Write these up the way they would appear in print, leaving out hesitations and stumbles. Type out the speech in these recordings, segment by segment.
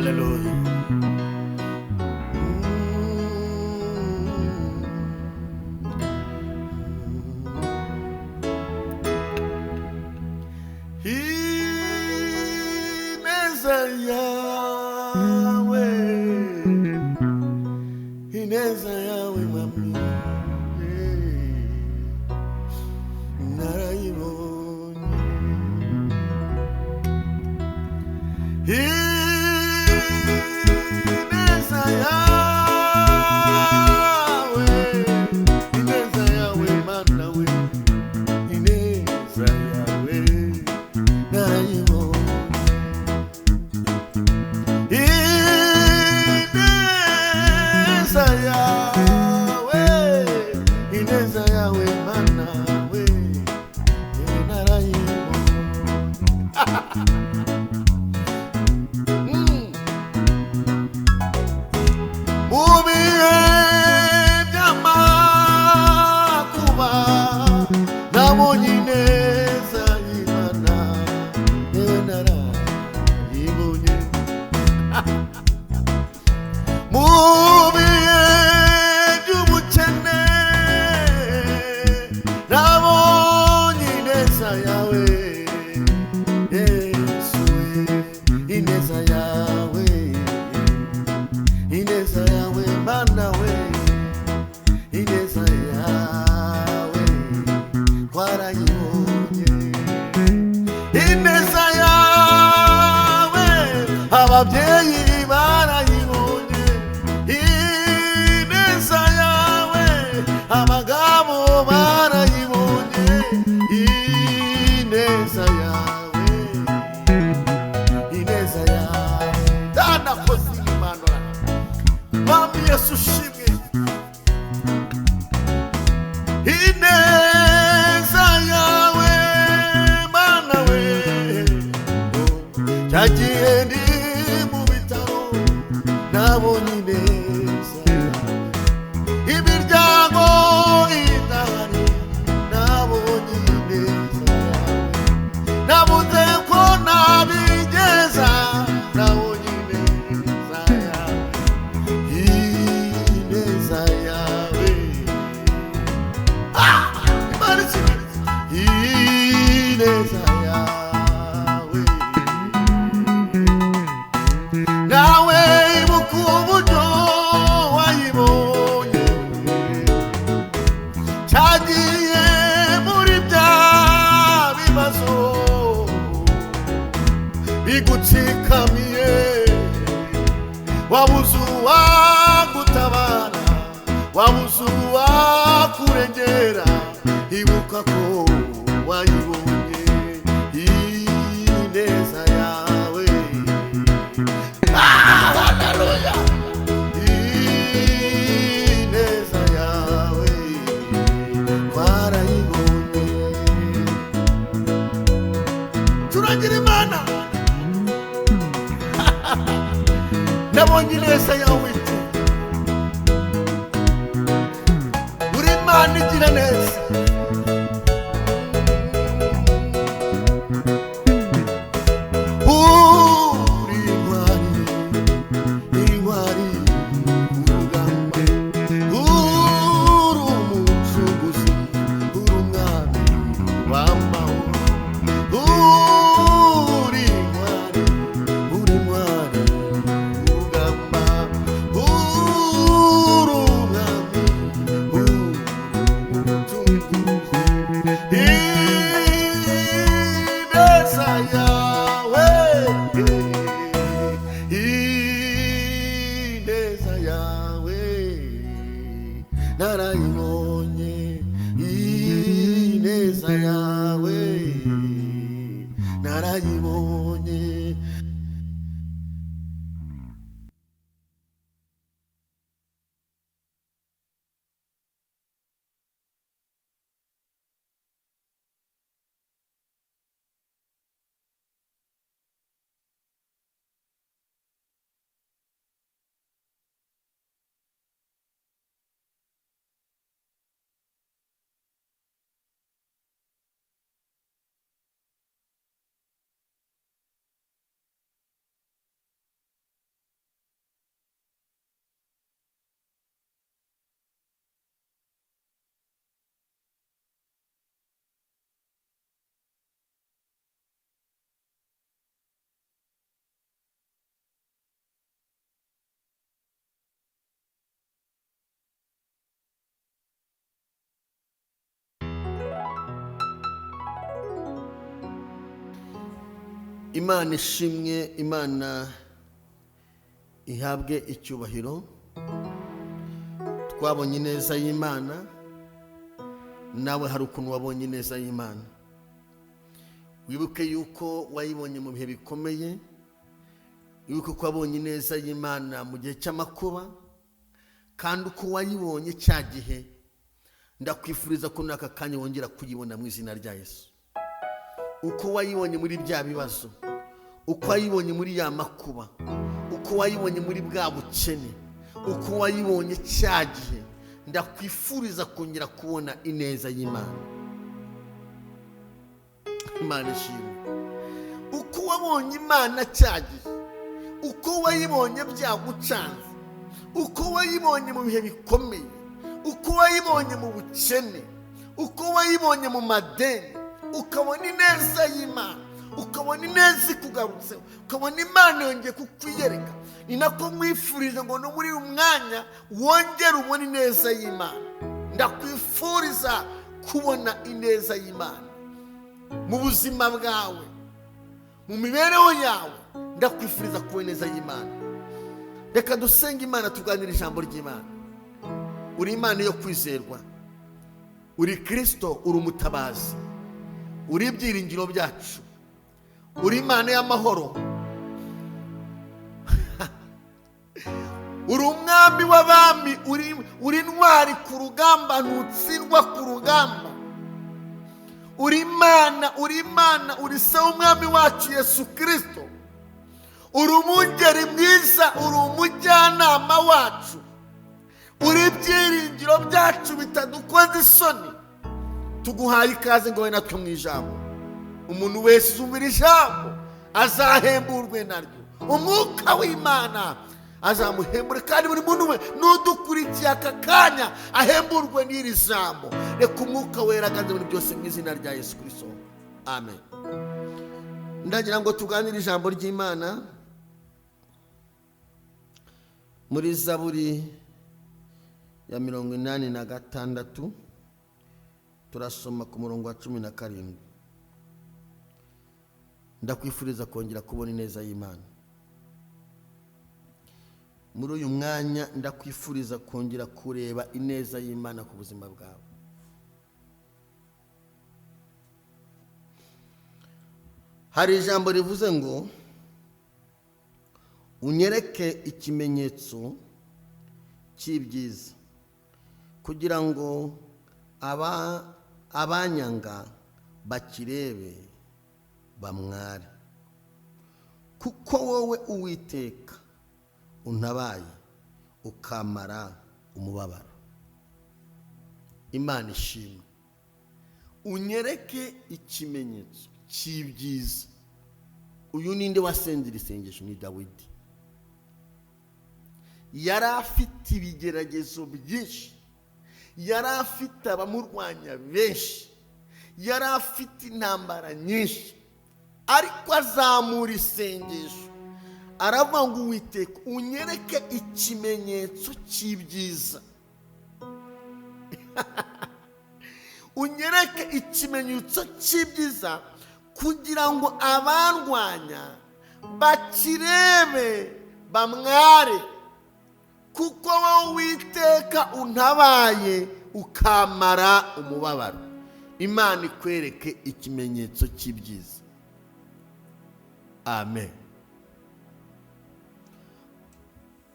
Haleluya. Ineza yawe, ineza yawe mami, narayibonye. Ineza yawe, ineza yawe mana we, ineza yawe narayibonye. Ineza yawe, ineza yawe mana we, narayibonye. Mu bihe by'amakuba nabonye ineza y'Imana, yewe narayibonye. Mu bihe by'ubukene nabonye ineza yawe, Yesu we, ineza yawe, ineza yawe mana we, ineza yawe twarayibonye. Ineza yawe ababyeyi barayibonye, ineza yawe abagabo barayibonye, ineza yawe, ineza yawe danakoze imana. Mwami Yesu ushimwe. Ineza yawe mana we, cyagiye ndi mu bitaro nabonye ineza yawe, imiryango idahari nabonye ineza yawe, nabuze ko nabigeza nabonye ineza yawe, ineza yawe. Imana ishimwe. Ineza yawe nawe ibuka uburyo wayibonye, cyagiye muri bya bibazo bigutsikamiye, wabuze uwagutabara, wabuze uwakurengera, ibuka ko wayibonye ineza yawe. Haleluya. Ineza yawe twarayibonye. Turagira Imana, nabonye ineza yawe, uri Imana igira neza. Uri intwari, intwari ku rugamba, uri umucunguzi, uri umwami w'amahoro, uri intwari, uri intwari ku rugamba, uri umwami, uri umucunguzi. Ineza yawe, ineza yawe narayibonye, ineza yawe narayibonye. Imana ishimwe, Imana ihabwe icyubahiro. Twabonye ineza y'Imana, nawe hari ukuntu wabonye ineza y'Imana. Wibuke yuko wayibonye mu bihe bikomeye, wibuke ko wabonye ineza y'Imana mu gihe cy'amakuba, kandi uko wayibonye cya gihe, ndakwifuriza ko n'aka kanya wongera kuyibona mu izina rya Yesu. Uko wayibonye muri bya bibazo, uko wayibonye muri ya makuba, uko wayibonye muri bwa bukene, uko wayibonye cya gihe, ndakwifuriza kongera kubona ineza y'Imana. Imana ishimwe. Uko wabonye Imana cya gihe, uko wayibonye byagucanze, uko wayibonye mu bihe bikomeye, uko wayibonye mu bukene, uko wayibonye mu madeni, ukabona ineza y'Imana, ukabona ineza ikugarutseho, ukabona Imana yongeye kukwiyereka. Ni nako nkwifurije ngo no muri uyu mwanya wongere ubone ineza y'Imana. Ndakwifuriza kubona ineza y'Imana mu buzima bwawe, mu mibereho yawe. Ndakwifuriza kubona ineza y'Imana. Reka dusenge Imana, tuganire ijambo ry'Imana. Uri Imana yo kwizerwa, uri Kristo, uri umutabazi, uri ibyiringiro byacu, uri Imana y'amahoro, uri umwami w'abami, uri intwari ku rugamba, ntutsindwa ku rugamba. Uri Imana, uri Imana, uri se w'umwami wacu Yesu Kristo, uri umwungeri mwiza, uri umujyanama wacu, uri ibyiringiro byacu bitadukoza isoni. Tuguhaye ikaze ngo wowe natwe mu ijambo. Umuntu wese uzumvira ijambo azahemburwe naryo, umwuka w'Imana azamuhembure, kandi buri muntu we n'udukurikiye aka kanya ahemburwe n'iri jambo. Reka umwuka wera aganze muri byose mu izina rya Yesu Kristo, amen. Ndagira ngo tuganire ijambo ry'Imana muri Zaburi ya 86, turasoma ku murongo wa 17. Ndakwifuriza kongera kubona ineza y'Imana muri uyu mwanya. Ndakwifuriza kongera kureba ineza y'Imana ku buzima bwawe. Hari ijambo rivuze ngo unyereke ikimenyetso cy'ibyiza, kugira ngo abanyanga bakirebe bamware, kuko wowe Uwiteka untabaye ukamara umubabaro. Imana ishimwe. Unyereke ikimenyetso cy'ibyiza. Uyu ninde wasenze iri sengesho? Ni Dawidi. Yari afite ibigeragezo byinshi, yari afite abamurwanya benshi, yari afite intambara nyinshi, ariko azamura isengesho aravuga ngo Uwiteka unyereke ikimenyetso cy'ibyiza, unyereke ikimenyetso cy'ibyiza, kugira ngo abandwanya bakirebe bamware, kuko wowe Uwiteka untabaye ukamara umubabaro. Imana ikwereke ikimenyetso cy'ibyiza. Amen.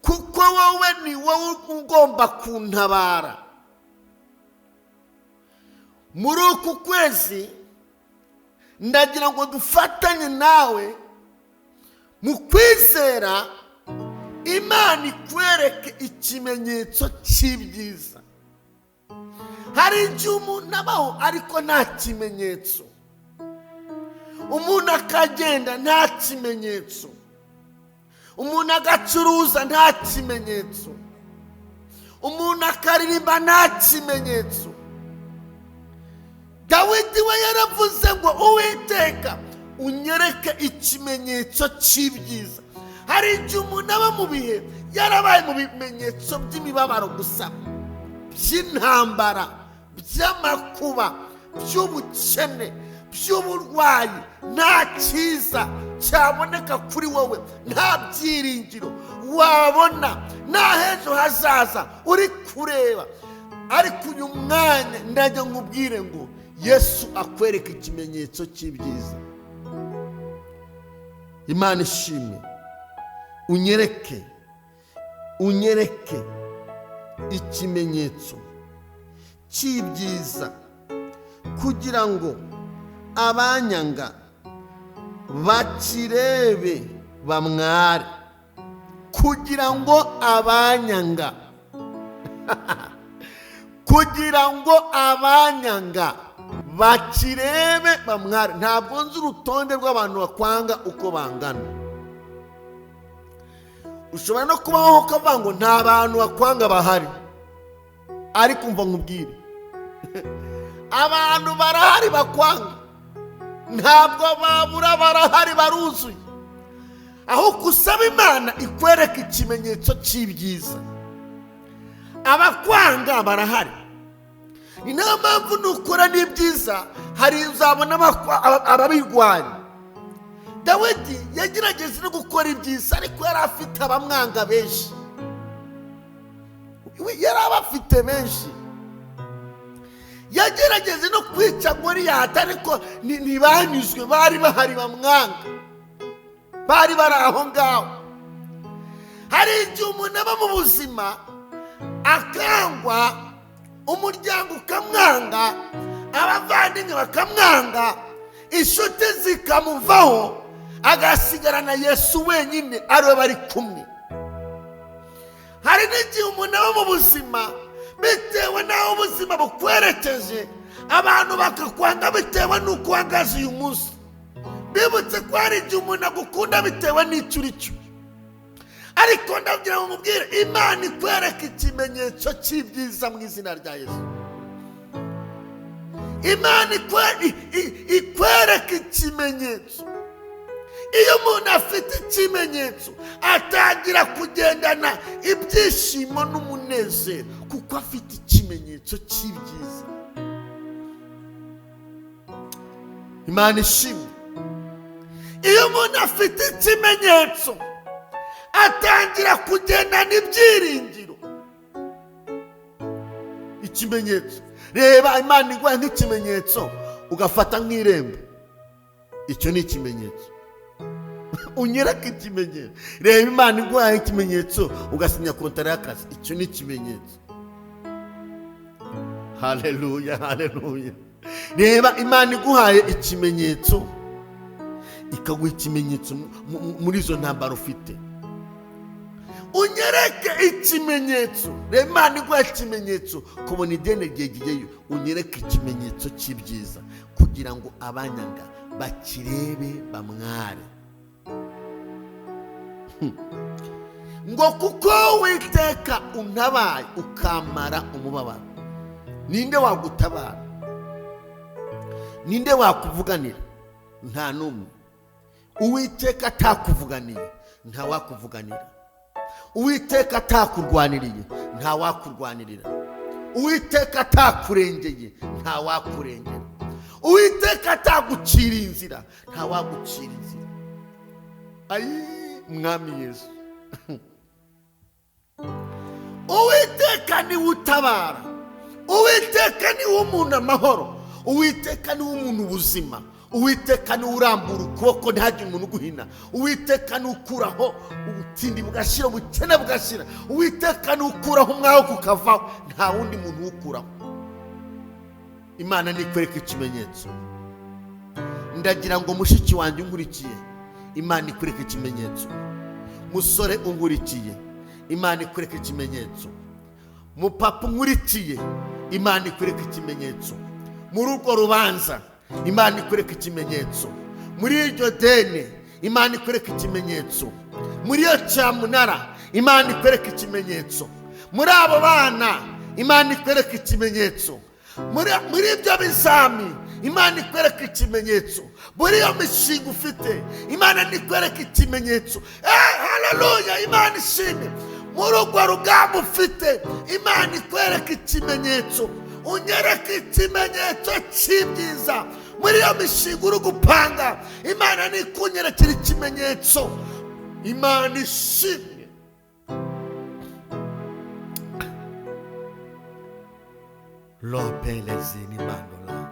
Kuko wowe ni wowe ugomba kuntabara. Muri uku kwezi ndagira ngo dufatanye nawe mu kwizera, Imana ikwereke ikimenyetso cy'ibyiza. Hari igihe umuntu abaho ariko nta kimenyetso, umuntu akagenda nta kimenyetso, umuntu agacuruza nta kimenyetso, umuntu akaririmba nta kimenyetso. Dawidi we yaravuze ngo Uwiteka unyereke ikimenyetso cy'ibyiza. Hari igihe umuntu aba mu bihe yarabaye mu bimenyetso by'imibabaro gusa, by'intambara, by'amakuba, by'ubukene, by'uburwayi, nta cyiza cyaboneka kuri wowe, nta byiringiro wabona, nta h'ejo hazaza uri kureba. Ariko uyu mwanya ndajya nkubwire ngo Yesu akwereka ikimenyetso cy'ibyiza. Imana ishimwe, unyereke, unyereke ikimenyetso cy'ibyiza, kugira ngo abanyanga bakirebe bamware. Kugira ngo abanyanga, kugira ngo abanyanga bakirebe bamware. Ntabwo nzi urutonde rw'abantu bakwanga uko bangana. Ushobora no kubaho ukavuga ngo nta bantu bakwanga bahari, ariko umva nkubwire, abantu barahari bakwanga, ntabwo babura, barahari, baruzuye. Aho gusaba Imana ikwereka ikimenyetso cy'ibyiza, abakwanga barahari. Ni nayo mpamvu nukora n'ibyiza hari uzabona ababirwanya. Dawidi yagerageje no gukora ibyiza, ariko yari afite abamwanga benshi, yari abafite benshi. Yagerageje no kwica Goliyati, ariko ntibanyuzwe, bari bahari bamwanga, bari bari aho ngaho. Hari igihe umuntu aba mu buzima akangwa, umuryango ukamwanga, abavandimwe bakamwanga, inshuti zikamuvaho, agasigarana Yesu wenyine ariwe bari kumwe. Hari n'igihe umuntu aba mu buzima bitewe n'aho ubuzima bukwerekeje, abantu bakakwanga bitewe n'uko uhagaze uyu munsi. Bibutse ko hari igihe umuntu agukunda bitewe n'icyo uri cyo. Ariko ndagira ngo nkubwire, Imana ikwereka ikimenyetso cy'ibyiza mu izina rya Yesu. Imana ikwereka ikimenyetso. Iyo umuntu afite ikimenyetso atangira kugendana ibyishimo n'umunezero, kuko afite ikimenyetso cy'ibyiza. Imana ishimwe. Iyo umuntu afite ikimenyetso atangira kugendana ibyiringiro. Ikimenyetso, reba Imana iguha nk'ikimenyetso ugafata nk'irembo, icyo ni ikimenyetso. Unyereka ikimenyetso. Reba Imana iguha ikimenyetso ugasinya kontara y'akazi, icyo ni ikimenyetso. Haleluya, haleluya. Reba Imana iguhaye ikimenyetso, ikaguha ikimenyetso muri izo ntambaro ufite. Unyereke ikimenyetso. Reba Imana iguha ikimenyetso kubona ideni ryegeyeyo, unyereke ikimenyetso cy'ibyiza, kugira ngo abanyanga bakirebe bamware. Ngo kuko Uwiteka untabaye ukamara umubabaro. Ninde wagutabara? Ninde wakuvuganira? Nta n'umwe. Uwiteka atakuvuganiye nta wakuvuganira. Uwiteka atakurwaniriye nta wakurwanirira. Uwiteka atakurengeye nta wakurengera. Uwiteka atagucira inzira nta wagucira inzira. Ayi Mwami Yesu. Uwiteka niwe utabara. Uwiteka niwe umuntu amahoro. Uwiteka niwe umuntu ubuzima. Uwiteka niwe urambura ukuboko ntihagire umuntu uguhina. Uwiteka niwe ukuraho ubutindi bugashira, ubukene bugashira. Uwiteka niwe ukuraho umwaku ukavaho, nta wundi muntu uwukuraho. Imana nikwereka ikimenyetso. Ndagira ngo mushiki wanjye unkurikiye, Imana ikwereke ikimenyetso. Musore unkurikiye, Imana ikwereke ikimenyetso. Mupapa unkurikiye, Imana ikwereke ikimenyetso. Muri urwo rubanza, Imana ikwereke ikimenyetso. Muri iryo deni, Imana ikwereke ikimenyetso. Muri iyo cyamunara, Imana ikwereke ikimenyetso. Muri abo bana, Imana ikwereke ikimenyetso. Muri ibyo bizami, Imana ikwereke ikimenyetso. Muri iyo mishinga ufite, Imana ikwereke ikimenyetso. Haleluya, Imana ishimwe. Muri urwo rugamba ufite, Imana ikwereke ikimenyetso. Unyereke ikimenyetso cy'ibyiza Muri iyo mishinga uri gupanga, Imana nikunyerekera ikimenyetso. Imana ishimwe. Lopelezini mandola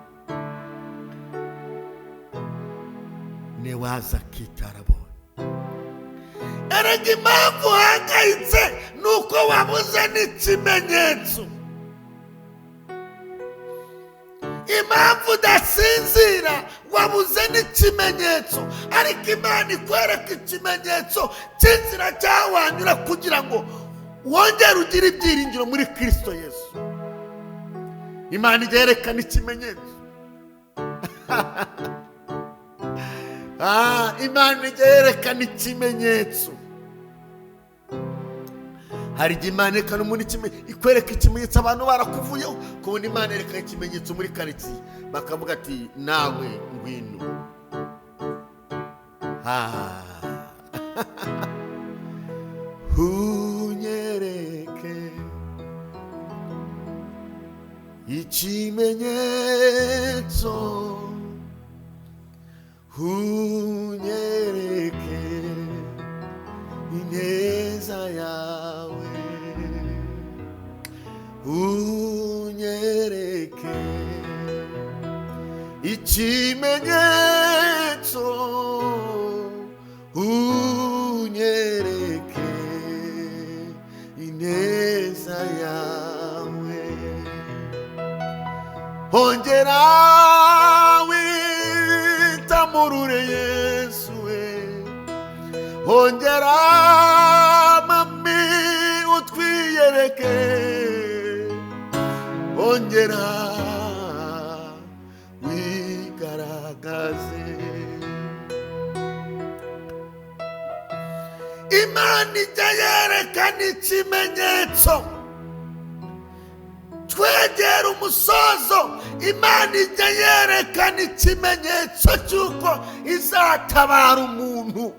niwaza kitarabo. Erega impamvu uhangayitse ni uko wabuze n'ikimenyetso. Impamvu udasinzira wabuze n'ikimenyetso, ariko Imana ikwereka ikimenyetso cy'inzira cyawanyura kugira ngo wongere ugire ibyiringiro muri Kristo Yesu. Imana igerekana ikimenyetso. Imana igerekana ikimenyetso. Hari igihe Imana yerekana umuntu ikwereka ikimenyetso abantu barakuvuyeho, kubona Imana yerekana ikimenyetso muri karitsiye bakavuga ati nawe ngwino. Unyereke ikimenyetso, unyereke ineza yawe, unyereke ikimenyetso, unyereke ineza yawe. Ongera witamurure Yesu we, ongera mami utwiyereke, ongera wigaragaze. Imana ijya yerekana ikimenyetso. Twegera umusozo, Imana ijya yerekana ikimenyetso cy'uko izatabara umuntu.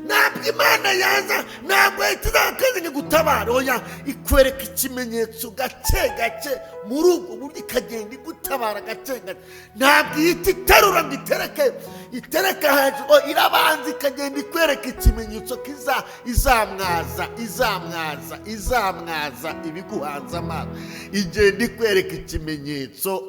Ntabwo Imana yaza, ntabwo yahita izakazanye gutabara, oya, ikwereka ikimenyetso gake gake muri ubwo buryo, ikagenda igutabara gake gake. Ntabwo ihita iterura ngo itereke hejuru, irabanza ikagenda ikwereka ikimenyetso ko izamwaza izamwaza izamwaza ibiguhanze amaso. Igenda ikwereka ikimenyetso,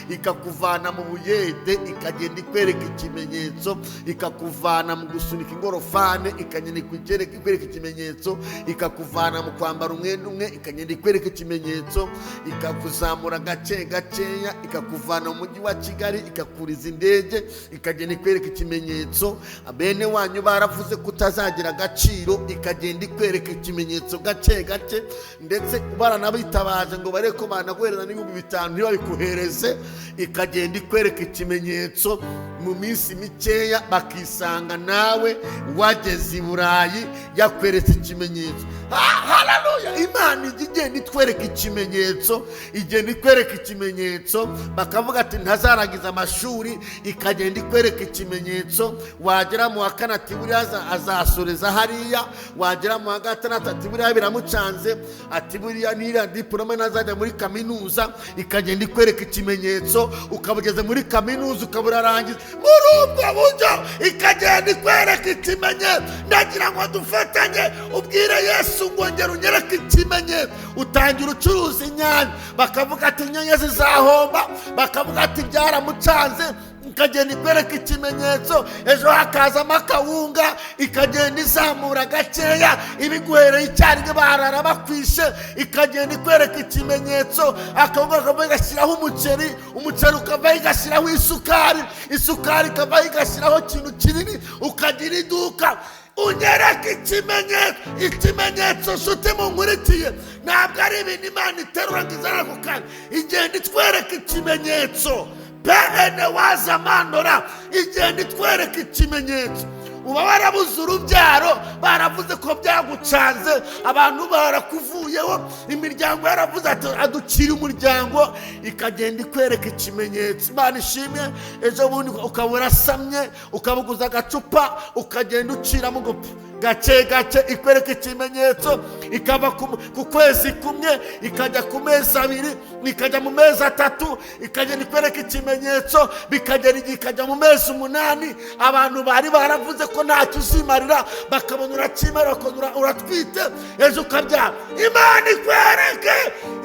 ikakuvana mu buyede, ikagenda ikwereka ikimenyetso, ikakuvana mu gusunika ingorofane, ikagenda ikwereka ikimenyetso, ikakuvana mu kwambara umwenda umwe, ikagenda ikwereka ikimenyetso, ikakuzamura gake gakeya, ikakuvana mu mujyi wa Kigali, ikakuriza indege, ikagenda ikwereka ikimenyetso. Bene wanyu baravuze ko utazagira agaciro, ikagenda ikwereka ikimenyetso gake gake, ndetse baranabitabaje ngo barebe ko banaguhereza n'5,000 ntibabikuhereze, ikagenda ikwereka ikimenyetso. Mu minsi mikeya bakisanga nawe wageze i Burayi yakweretse ikimenyetso. Haleluya! Imana ijya igenda itwereka ikimenyetso, igenda ikwereka ikimenyetso. Bakavuga ati ntazarangiza amashuri, ikagenda ikwereka ikimenyetso. Wagera mu wa kane ati buriya azasoreza hariya, wagera mu wa gatandatu ati buriya biramucanze, ati buriya n'iriya diporome ntazajya muri kaminuza, ikagenda ikwereka ikimenyetso. Ukaba ugeze muri kaminuza ukaba urarangiza muri ubwo buryo, ikagenda ikwereka ikimenyetso. Ndagira ngo dufatanye, ubwire Yesu ngo ngera unyereke ikimenyetso. Utangira ucuruza inyanya, bakavuga ati inyanya zizahomba, bakavuga ati byaramucanze, ikagenda ikwereka ikimenyetso. Ejo hakazamo akawunga, ikagenda izamura gakeya, ibiguhereye icyarimwe barara bakwishe, ikagenda ikwereka ikimenyetso. Akawunga kakava igashyiraho umuceri, umuceri ukava igashyiraho isukari, isukari ikava igashyiraho ikintu kinini, ukagira iduka. Unyereka ikimenyetso. Ikimenyetso nshuti munkurikiye, ntabwo ari ibintu Imana iterura ngo izane ako kanya, igenda itwereka ikimenyetso. PN wazamandora, igenda itwereka ikimenyetso. Uba warabuze urubyaro, baravuze ko byagucanze, abantu barakuvuyeho, imiryango yaravuze ati aducira umuryango, ikagenda ikwereka ikimenyetso. Imana ishimwe. Ejo bundi ukaba urasamye, ukabuguza agacupa, ukagenda uciramo ngo Gake gake ikwereka ikimenyetso, ikava ku kwezi kumwe ikajya ku mezi 2, ikajya mu mezi 3, ikagenda ikwereka ikimenyetso, bikagera igihe ikajya mu mezi 8. Abantu bari baravuze ko ntacyo uzimarira, bakabona urakimara, bakabona uratwite, ejo ukabyara. Imana ikwereke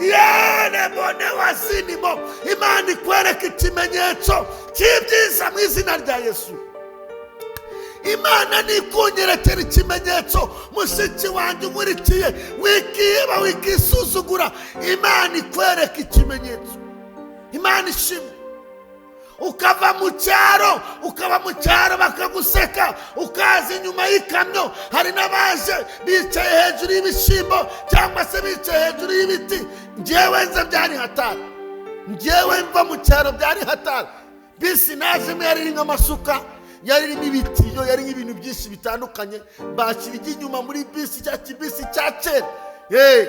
yerebone wazinimo, Imana ikwereke ikimenyetso cy'ibyiza mu izina rya Yesu. Imana nikunyerekera ikimenyetso, mushiki wanjye unkurikiye, wikiheba, wikisuzugura, Imana ikwereka ikimenyetso. Imana ishimwe. Ukava mu cyaro, ukaba mu cyaro bakaguseka, ukaza inyuma y'ikamyo. Hari n'abaje bicaye hejuru y'ibishyimbo cyangwa se bicaye hejuru y'ibiti. Njyewe nze byari hatari, njyewe mva mu cyaro byari hatari. Bisi najemo yari irimo amasuka, yari irimo ibitiyo, yari irimo ibintu byinshi bitandukanye. Bashyira inyuma muri bisi, cya kibisi cya kera.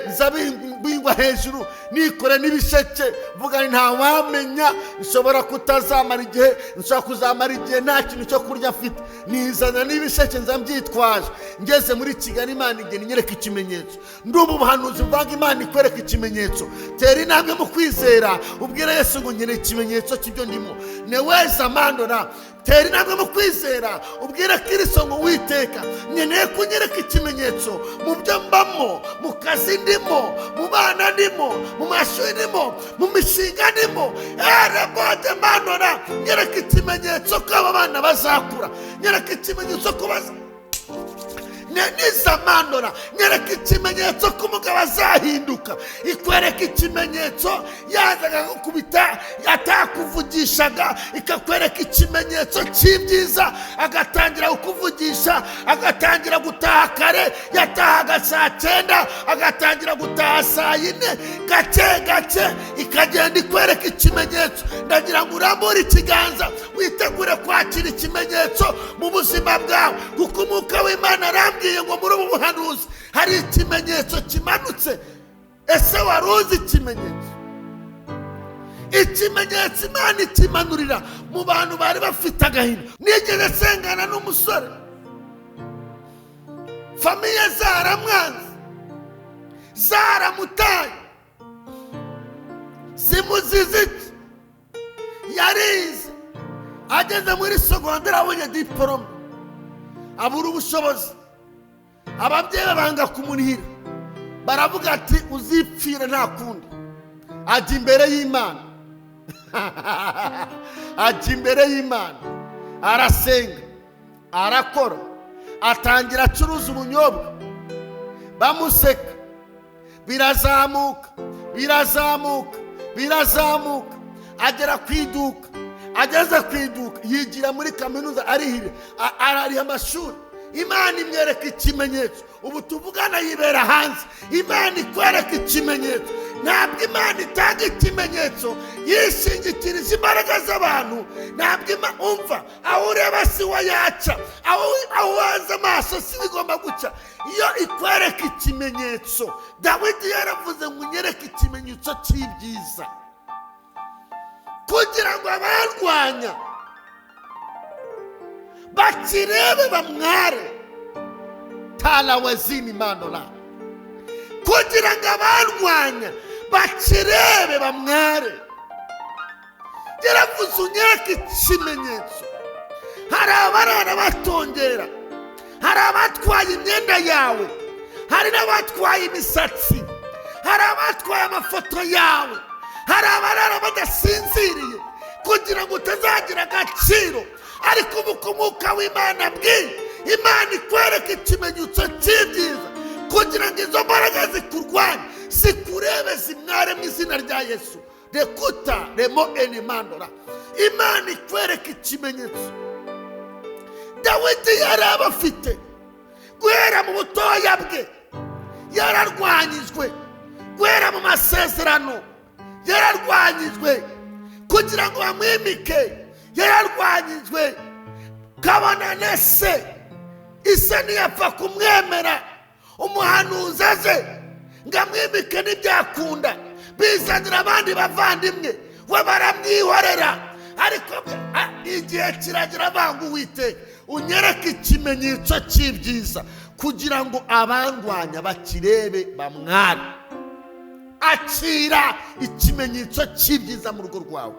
Nza bingwa hejuru, nikore n'ibisheke, mvuga nta wamenya, nshobora kutazamara igihe, nshobora kuzamara igihe nta kintu cyo kurya mfite. Nizana n'ibisheke nza mbyitwaje. Ngeze muri Kigali, Imana igenda inyereka ikimenyetso. Ndumva ubuhanuzi mvanga, Imana ikwereka ikimenyetso. Tera intambwe mu kwizera, ubwire Yesu ngo nkeneye ikimenyetso cy'ibyo ndimo. Neweza mandora. Tera intambwe mu kwizera, ubwire Kristo ngo Uwiteka nkeneye kunyereka ikimenyetso mu byo mbamo, mu kazi ndimo, mu bana ndimo, mu mashuri ndimo, mu mishinga ndimo. Erebode mandora, nyereka ikimenyetso ko aba bana bazakura, nyereka ikimenyetso ko nizamandora, nyereka ikimenyetso ko umugabo azahinduka. Ikwereka ikimenyetso, yazaga gukubita atakuvugishaga, ikakwereka ikimenyetso cy'ibyiza, agatangira kukuvugisha, agatangira gutaha kare, yatahaga saa 9 agatangira gutaha saa 4, gake gake ikagenda ikwereka ikimenyetso. Ndagira ngo urambure ikiganza witegure kwakira ikimenyetso mu buzima bwawe, kuko umwuka w'Imana arambwiye ngo muri ubu buhanuzi hari ikimenyetso kimanutse. Ese wari uzi ikimenyetso? Ikimenyetso Imana ikimanurira mu bantu bari bafite agahinda. Nigeze nsengana n'umusore, famiye zaramwanze, zaramutaye, zimuziza iki? Yarize, ageze muri sogonderi abonye diporome, abura ubushobozi. Ababyeyi babanga kumunihira, baravuga ati uzipfire nta kundi. Ajya imbere y'Imana, ajya imbere y'Imana, arasenga, arakora, atangira acuruza ubunyobwa, bamuseka, birazamuka, birazamuka, birazamuka, agera ku iduka. Ageze ku iduka yigira muri kaminuza, arihira, arariha amashuri. Imana imwereka ikimenyetso. Ubu tuvugana yibera hanze. Imana ikwereka ikimenyetso. Ntabwo Imana itanga ikimenyetso yishingikirije imbaraga z'abantu. Ntabwo umva aho ureba si we yaca, aho uhanze amaso si bigomba guca. Iyo ikwereka ikimenyetso, Dawidi yaravuze ngo unyereke ikimenyetso cy'ibyiza, kugira ngo abarwanya bakirebe bamware. Tarawazini mandora, kugira ngo abarwanya bakirebe bamware. Yaravuze unyereke ikimenyetso. Hari abarara batongera, hari abatwaye imyenda yawe, hari n'abatwaye imisatsi, hari abatwaye amafoto yawe, hari abarara badasinziriye kugira ngo utazagira agaciro. Ariko ubu umwuka w'Imana bwiye, Imana ikwereka ikimenyetso cy'ibyiza, kugira ngo izo mbaraga zikurwanye zikurebe zimware mu izina rya Yesu. Rekuta remo enimandora, Imana ikwereka ikimenyetso. Dawidi yari abafite guhera mu butoya bwe, yararwanyijwe guhera mu masezerano, yararwanyijwe kugira ngo bamwimike, yararwanyijwe kabona nese ise ntiyapfa kumwemera. Umuhanuzi aze ngo amwimike ntibyakunda, bizanira abandi bavandimwe we baramwihorera. Ariko igihe kiragira banga Uwiteka unyereke ikimenyetso cy'ibyiza, Kugira ngo abangwanya bakirebe bamware. Akira ikimenyetso cy'ibyiza mu rugo rwawe.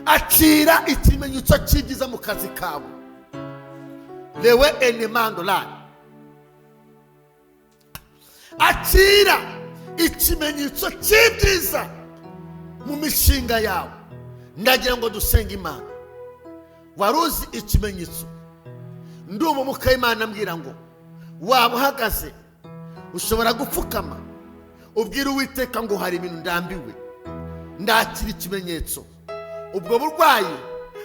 Akira ikimenyetso cy'ibyiza mu kazi kawe. Lewe enemandolari. Akira ikimenyetso cy'ibyiza mu mishinga yawe. Ndagira ngo dusenge Imana. Waruzi ikimenyetso. Ndumva Umwuka w'Imana ambwira ngo waba uhagaze ushobora gupfukama ubwira Uwiteka ngo hari ibintu ndambiwe, ndakira ikimenyetso. Ubwo burwayi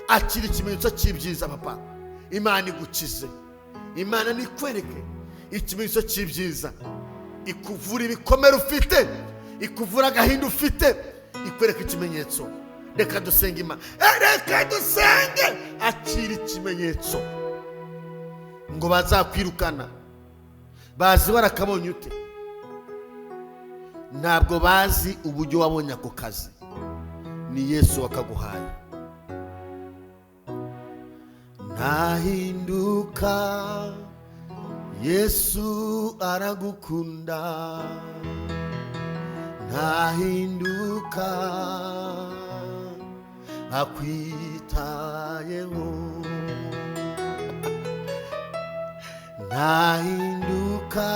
akira ikimenyetso cy'ibyiza papa. Imana igukize, Imana nikwereke ikimenyetso cy'ibyiza, ikuvura ibikomere ufite, ikuvura agahinda ufite, ikwereka ikimenyetso. Reka dusenge Imana, reka dusenge. Akira ikimenyetso. Ngo bazakwirukana bazi warakabonye ute? Ntabwo bazi uburyo wabonye ako kazi, ni Yesu wakaguhaye. Ntahinduka, Yesu aragukunda. Ntahinduka, akwitayeho. Ntahinduka,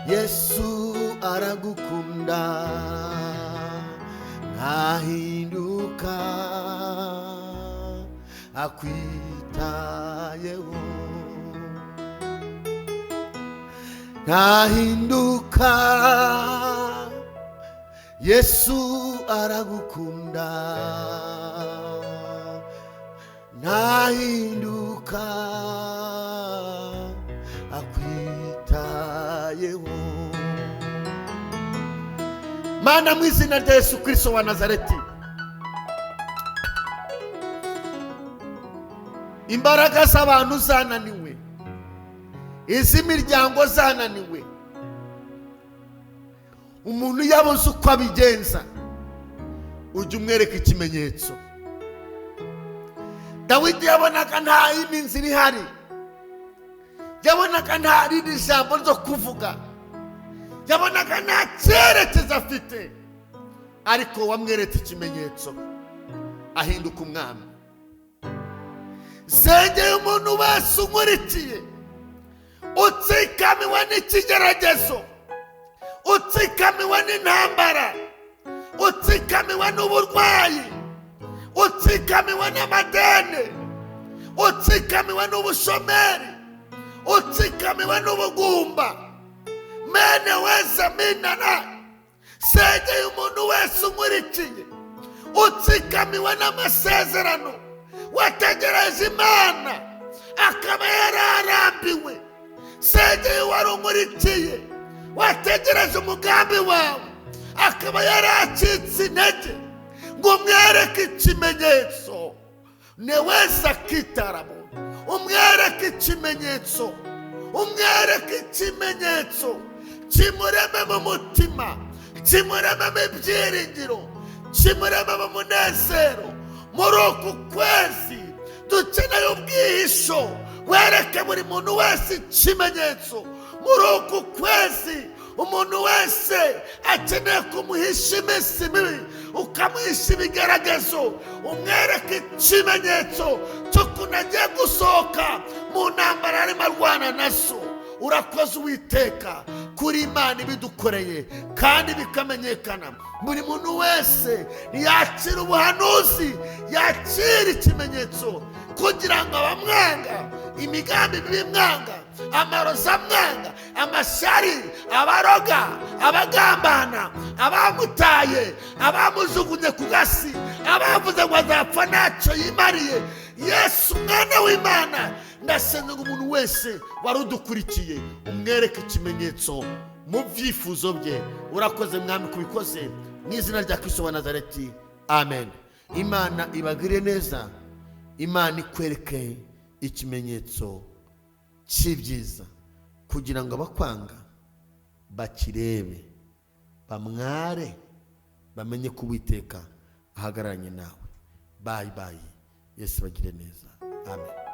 Yesu aragukunda. Ntahinduka, akwitayeho. Ntahinduka, Yesu aragukunda. Ntahinduka, akwitayeho. Mana, mu izina rya Yesu Kristo wa Nazareti, imbaraga z'abantu zananiwe, iz'imiryango zananiwe, umuntu yabuze uko abigenza, ujya umwereka ikimenyetso. Dawidi yabonaga nta yindi nzira ihari, yabonaga nta rindi jambo ryo kuvuga, yabonaga nta cyerekezo afite, ariko wamweretse ikimenyetso ahinduka umwami. Sengeye umuntu wese unkurikiye utsikamiwe n'ikigeragezo, utsikamiwe n'intambara, utsikamiwe n'uburwayi, utsikamiwe n'amadeni, utsikamiwe n'ubushomeri, utsikamiwe n'ubugumba, mene wese minana. Sengeye umuntu wese unkurikiye utsikamiwe n'amasezerano, wategereje Imana akaba yararambiwe. Sengeye wari unkurikiye wategereje umugambi wawe akaba yaracitse intege, ngo umwereke ikimenyetso. Ni wese akitaramo, umwereke ikimenyetso, umwereke ikimenyetso kimureme mu mutima, kimureme mu ibyiringiro, kimureme mu munezero. Muri uku kwezi dukeneye ubwihisho, wereke buri muntu wese ikimenyetso. Muri uku kwezi umuntu wese akeneye kumuhisha iminsi mibi, ukamuhisha ibigeragezo, umwereke ikimenyetso cy'ukuntu agiye gusohoka mu ntambara arimo arwana nazo. Urakoze Uwiteka kuri Imana ibidukoreye kandi bikamenyekana. Buri muntu wese yakira ubuhanuzi, yakira ikimenyetso, kugira ngo abamwanga, imigambi mibi imwanga, amarozi amwanga, amashyari, abaroga, abagambana, abamutaye, abamujugunye ku gasi, abavuze ngo azapfa ntacyo yimariye, Yesu mwana w'Imana, ndasenga ngo umuntu wese wari udukurikiye umwereke ikimenyetso mu byifuzo bye. Urakoze Mwami kubikoze mu izina rya Kristo wa Nazareti, amen. Imana ibagire neza, Imana ikwereke ikimenyetso cy'ibyiza, kugira ngo abakwanga bakirebe, bamware, bamenye ko Uwiteka ahagararanye nawe. Bayi bayi. Yesu bagire neza, amen.